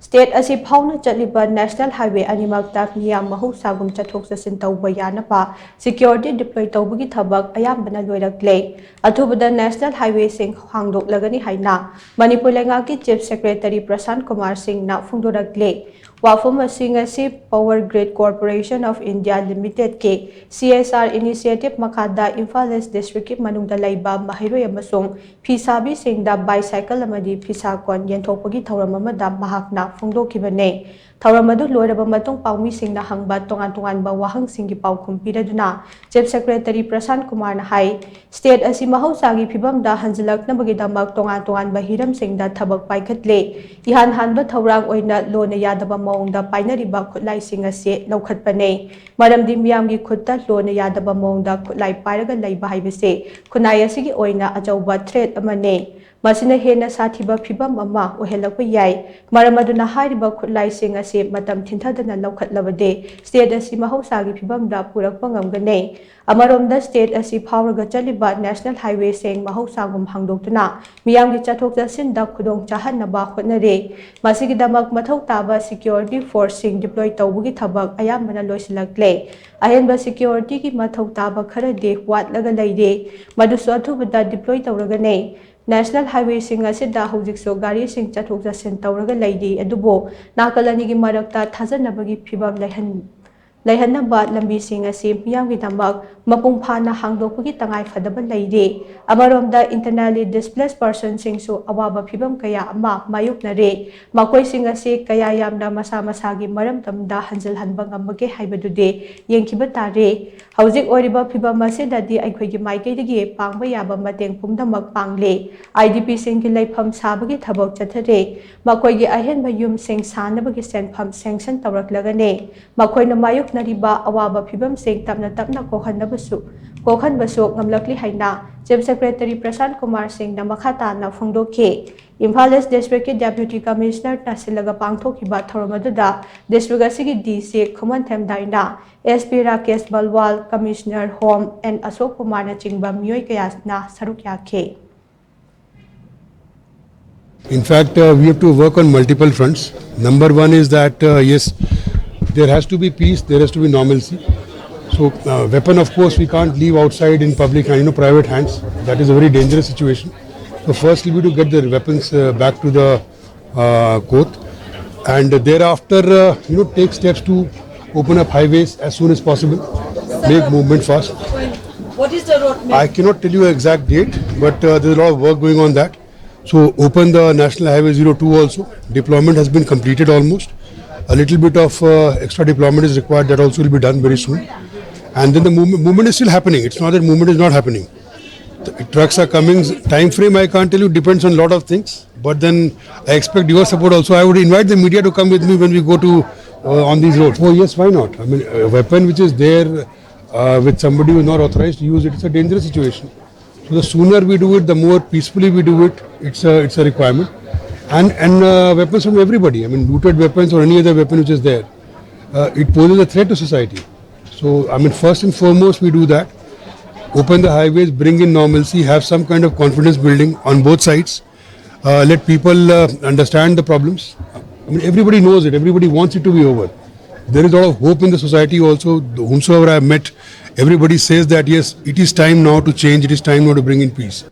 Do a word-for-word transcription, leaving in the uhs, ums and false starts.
State ꯑꯁꯤ ꯐꯥꯎꯅ ꯆꯠꯂꯤꯕ ꯅꯦꯁꯅꯦꯜ ꯍꯥꯏꯋꯦ ꯑꯅꯤꯃꯛꯇ ꯃꯤꯌꯥꯝ ꯃꯍꯧꯁꯥꯒꯨꯝ ꯆꯠꯊꯣꯛ ꯆꯠꯁꯤꯟ ꯇꯧꯕ ꯌꯥꯅꯕ ꯁꯤꯀ꯭ꯌꯣꯔꯤꯇꯤ ꯗꯤꯄ꯭ꯂꯣꯏ ꯇꯧꯕꯒꯤ ꯊꯕꯛ ꯑꯌꯥꯝꯕꯅ ꯂꯣꯏꯔꯛꯂꯦ꯫ ꯑꯊꯨꯕꯗ ꯅꯦꯁꯅꯦꯜ ꯍꯥꯏꯋꯦꯁꯤꯡ ꯍꯥꯡꯗꯣꯛꯂꯒꯅꯤ ꯍꯥꯏꯅ ꯃꯅꯤꯄꯨꯔ ꯂꯩꯉꯥꯛꯀꯤ ꯆꯤꯐ ꯁꯦꯀ꯭ꯔꯦꯇꯔꯤ ꯄ꯭ꯔꯁꯥꯟ ꯀꯨꯃꯥꯔ ꯁꯤꯡꯅ ꯐꯣꯡꯗꯣꯔꯛꯂꯦ꯫ ꯋꯥꯐꯝ ꯑꯁꯤꯡ ꯑꯁꯤ Power Grid Corporation of India Limitedꯀꯤ C S R initiative ꯃꯈꯥꯗ ꯏꯝꯐꯥꯜ ꯏꯁ ꯗꯤꯁꯇ꯭ꯔꯤꯛꯀꯤ ꯃꯅꯨꯡꯗ ꯂꯩꯕ ꯃꯍꯩꯔꯣꯏ ꯑꯃꯁꯨꯡ ꯐꯤꯁꯥꯕꯤꯁꯤꯡꯗ bicycle ꯑꯃꯗꯤ ꯐꯤꯁꯥ ꯀꯣꯟ ꯌꯦꯟꯊꯣꯛꯄꯒꯤ ꯊꯧꯔꯝ ꯑꯃꯗ ꯃꯍꯥꯛꯅ ꯐꯣꯡꯗꯣꯛꯈꯤꯕꯅꯤ꯫ ꯊꯧꯔꯝ ꯑꯗꯨ ꯂꯣꯏꯔꯕ ꯃꯇꯨꯡ ꯄꯥꯎꯃꯤꯁꯤꯡꯅ ꯍꯪꯕ ꯇꯣꯉꯥꯟ ꯇꯣꯉꯥꯟꯕ ꯋꯥꯍꯪꯁꯤꯡꯒꯤ ꯄꯥꯎꯈꯨꯝ ꯄꯤꯔꯗꯨꯅ ꯆꯤꯐ ꯁꯦꯀ꯭ꯔꯦꯇꯔꯤ ꯄ꯭ꯔꯁꯥꯟ ꯀꯨꯃꯥꯔꯅ ꯍꯥꯏ, ꯁ꯭ꯇꯦꯠ ꯑꯁꯤ ꯃꯍꯧꯁꯥꯒꯤ ꯐꯤꯕꯝꯗ ꯍꯟꯖꯤꯜꯂꯛꯅꯕꯒꯤꯗꯃꯛ ꯇꯣꯉꯥꯟ ꯇꯣꯉꯥꯟꯕ ꯍꯤꯔꯝꯁꯤꯡꯗ ꯊꯕꯛ ꯄꯥꯏꯈꯠꯂꯦ꯫ ꯏꯍꯥꯟ ꯍꯥꯟꯕ ꯊꯧꯔꯥꯡ ꯑꯣꯏꯅ ꯂꯣꯟꯅ ꯌꯥꯗꯕ ꯃꯑꯣꯡꯗ ꯄꯥꯏꯅꯔꯤꯕ ꯈꯨꯠꯂꯥꯏꯁꯤꯡ ꯑꯁꯤ ꯂꯧꯈꯠꯄꯅꯦ꯫ ꯃꯔꯝꯗꯤ ꯃꯤꯌꯥꯝꯒꯤ ꯈꯨꯠꯇ ꯂꯣꯟꯅ ꯌꯥꯗꯕ ꯃꯑꯣꯡꯗ ꯈꯨꯠꯂꯥꯏ ꯄꯥꯏꯔꯒ ꯂꯩꯕ ꯍꯥꯏꯕꯁꯤ ꯈꯨꯟꯅꯥꯏ ꯑꯁꯤꯒꯤ ꯑꯣꯏꯅ ꯑꯆꯧꯕ threat ꯑꯃꯅꯤ꯫ ꯃꯁꯤꯅ ꯍꯦꯟꯅ ꯁꯥꯊꯤꯕ ꯐꯤꯕꯝ ꯑꯃ ꯑꯣꯏꯍꯜꯂꯛꯄ ꯌꯥꯏ꯫ ꯃꯔꯝ ꯑꯗꯨꯅ ꯍꯥꯏꯔꯤꯕ ꯈꯨꯠꯂꯥꯏꯁꯤꯡ ꯑꯁꯤ ꯃꯇꯝ ꯊꯤꯟꯊꯗꯅ ꯂꯧꯈꯠꯂꯕꯗꯤ ꯁ꯭ꯇꯦꯠ ꯑꯁꯤ ꯃꯍꯧꯁꯥꯒꯤ ꯐꯤꯕꯝꯗ ꯄꯨꯔꯛꯄ ꯉꯝꯒꯅꯤ꯫ ꯑꯃꯔꯣꯝꯗ ꯁ꯭ꯇꯦꯠ ꯑꯁꯤ ꯐꯥꯎꯔꯒ ꯆꯠꯂꯤꯕ ꯅꯦꯁꯅꯦꯜ ꯍꯥꯏꯋꯦꯁꯤꯡ ꯃꯍꯧꯁꯥꯒꯨꯝ ꯍꯥꯡꯗꯣꯛꯇꯨꯅ ꯃꯤꯌꯥꯝꯒꯤ ꯆꯠꯊꯣꯛ ꯆꯠꯁꯤꯟꯗ ꯈꯨꯗꯣꯡ ꯆꯥꯍꯟꯅꯕ ꯍꯣꯠꯅꯔꯤ꯫ ꯃꯁꯤꯒꯤꯗꯃꯛ ꯃꯊꯧ ꯇꯥꯕ ꯁꯤꯀ꯭ꯌꯣꯔꯤꯇꯤ ꯐꯣꯔꯁꯁꯤꯡ ꯗꯤꯄ꯭ꯂꯣꯏ ꯇꯧꯕꯒꯤ ꯊꯕꯛ ꯑꯌꯥꯝꯕꯅ ꯂꯣꯏꯁꯤꯜꯂꯛꯂꯦ꯫ ꯑꯍꯦꯟꯕ ꯁꯤꯀ꯭ꯌꯣꯔꯤꯇꯤꯒꯤ ꯃꯊꯧ ꯇꯥꯕ ꯈꯔꯗꯤ ꯋꯥꯠꯂꯒ ꯂꯩꯔꯤ꯫ ꯃꯗꯨꯁꯨ ꯑꯊꯨꯕꯗ ꯗꯤꯄ꯭ꯂꯣꯏ ꯇꯧꯔꯒꯅꯤ꯫ ꯅꯦꯁꯅꯦꯜ ꯍꯥꯏꯋꯦꯁꯤꯡ ꯑꯁꯤꯗ ꯍꯧꯖꯤꯛꯁꯨ ꯒꯥꯔꯤꯁꯤꯡ ꯆꯠꯊꯣꯛ ꯆꯠꯁꯤꯟ ꯇꯧꯔꯒ ꯂꯩꯔꯤ, ꯑꯗꯨꯕꯨ ꯅꯥꯀꯜ ꯑꯅꯤꯒꯤ ꯃꯔꯛꯇ ꯊꯥꯖꯅꯕꯒꯤ ꯐꯤꯕꯝ ꯂꯩꯍꯟ-, ꯂꯩꯍꯟꯅꯕ ꯂꯝꯕꯤꯁꯤꯡ ꯑꯁꯤ ꯃꯤꯌꯥꯝꯒꯤꯗꯃꯛ ꯃꯄꯨꯡ ꯐꯥꯅ ꯍꯥꯡꯗꯣꯛꯄꯒꯤ ꯇꯉꯥꯏ ꯐꯗꯕ ꯂꯩꯔꯤ꯫ ꯑꯃꯔꯣꯝꯗ internally displaced personꯁꯤꯡꯁꯨ ꯑꯋꯥꯕ ꯐꯤꯕꯝ ꯀꯌꯥ ꯑꯃ ꯃꯥꯌꯣꯛꯅꯔꯤ꯫ ꯃꯈꯣꯏꯁꯤꯡ ꯑꯁꯤ ꯀꯌꯥ ꯌꯥꯝꯅ ꯃꯁꯥ ꯃꯁꯥꯒꯤ ꯃꯔꯝꯗꯝꯗ ꯍꯟꯖꯤꯜꯍꯟꯕ ꯉꯝꯕꯒꯦ ꯍꯥꯏꯕꯗꯨꯗꯤ ꯌꯦꯡꯈꯤꯕ ꯇꯥꯔꯦ꯫ ꯍꯧꯖꯤꯛ ꯑꯣꯏꯔꯤꯕ ꯐꯤꯕꯝ ꯑꯁꯤꯗꯗꯤ ꯑꯩꯈꯣꯏꯒꯤ ꯃꯥꯏꯀꯩꯗꯒꯤ ꯄꯥꯡꯕ ꯌꯥꯕ ꯃꯇꯦꯡ ꯄꯨꯝꯅꯃꯛ ꯄꯥꯡꯂꯦ꯫ IDPꯁꯤꯡꯒꯤ ꯂꯩꯐꯝ ꯁꯥꯕꯒꯤ ꯊꯕꯛ ꯆꯠꯊꯔꯦ꯫ ꯃꯈꯣꯏꯒꯤ ꯑꯍꯦꯟꯕ ꯌꯨꯝꯁꯤꯡ ꯁꯥꯅꯕꯒꯤ ꯁꯦꯟꯐꯝ sanction ꯇꯧꯔꯛꯂꯒꯅꯤ꯫ ꯃꯈꯣꯏꯅ ꯃꯥꯌꯣꯛꯅꯔꯤꯕ ꯑꯋꯥꯕ ꯐꯤꯕꯝꯁꯤꯡ ꯇꯞꯅ ꯇꯞꯅ ꯀꯣꯛꯍꯟꯅꯕꯁꯨ, ꯀꯣꯛꯍꯟꯕꯁꯨ ꯉꯝꯂꯛꯂꯤ ꯍꯥꯏꯅ Chief Secretary ꯄ꯭ꯔꯁꯥꯟ ꯀꯨꯃꯥꯔ ꯁꯤꯡꯅ ꯃꯈꯥ ꯇꯥꯅ ꯐꯣꯡꯗꯣꯛꯈꯤ꯫ ꯏꯝꯐꯥꯜ ꯏꯁ ꯗꯤꯁꯇ꯭ꯔꯤꯛꯀꯤ ꯗꯦꯄ꯭ꯌꯨꯇꯤ ꯀꯃꯤꯁꯅꯔꯅ ꯁꯤꯜꯂꯒ ꯄꯥꯡꯊꯣꯛꯈꯤꯕ ꯊꯧꯔꯝ ꯑꯗꯨꯗ ꯗꯤꯁꯇ꯭ꯔꯤꯛ ꯑꯁꯤꯒꯤ DC Khumanthem Diana, SP Rakesh Balwal, commissioner home N Ashok ꯀꯨꯃꯥꯔꯅꯆꯤꯡꯕ ꯃꯤꯑꯣꯏ ꯀꯌꯥꯅ ꯁꯔꯨꯛ ꯌꯥꯈꯤ꯫ In fact, uh, we have to work on multiple fronts. Number one is that, uh, yes, there has to be peace, there has to be normalcy. So, uh, weapon, of course, we can't leave outside in public and, you know, private hands. That is a very dangerous situation. So, first, we need to get the weapons uh, back to the uh, court, and thereafter, uh, you know, take steps to open up highways as soon as possible, make movement fast. What is the roadmap? I cannot tell you an exact date, but uh, there's a lot of work going on that. So open the National Highway zero two also. Deployment has been completed almost. A little bit of uh, extra deployment is required. That also will be done very soon. And then the movement, movement is still happening. It's not that movement is not happening. The trucks are coming. Time frame, I can't tell you. Depends on a lot of things. But then I expect your support also. I would invite the media to come with me when we go to uh, on these roads. Oh yes, why not? I mean, a weapon which is there uh, with somebody who is not authorized to use it, it's a dangerous situation. So the sooner we do it, the more peacefully we do it. It's a it's a requirement, and and uh, weapons from everybody. I mean, looted weapons or any other weapon which is there, uh, it poses a threat to society. So I mean, first and foremost, we do that. Open the highways, bring in normalcy, have some kind of confidence building on both sides. Uh, let people uh, understand the problems. I mean, everybody knows it. Everybody wants it to be over. There is a lot of hope in the society also. Whomsoever I have met, everybody says that yes, it is time now to change. It is time now to bring in peace.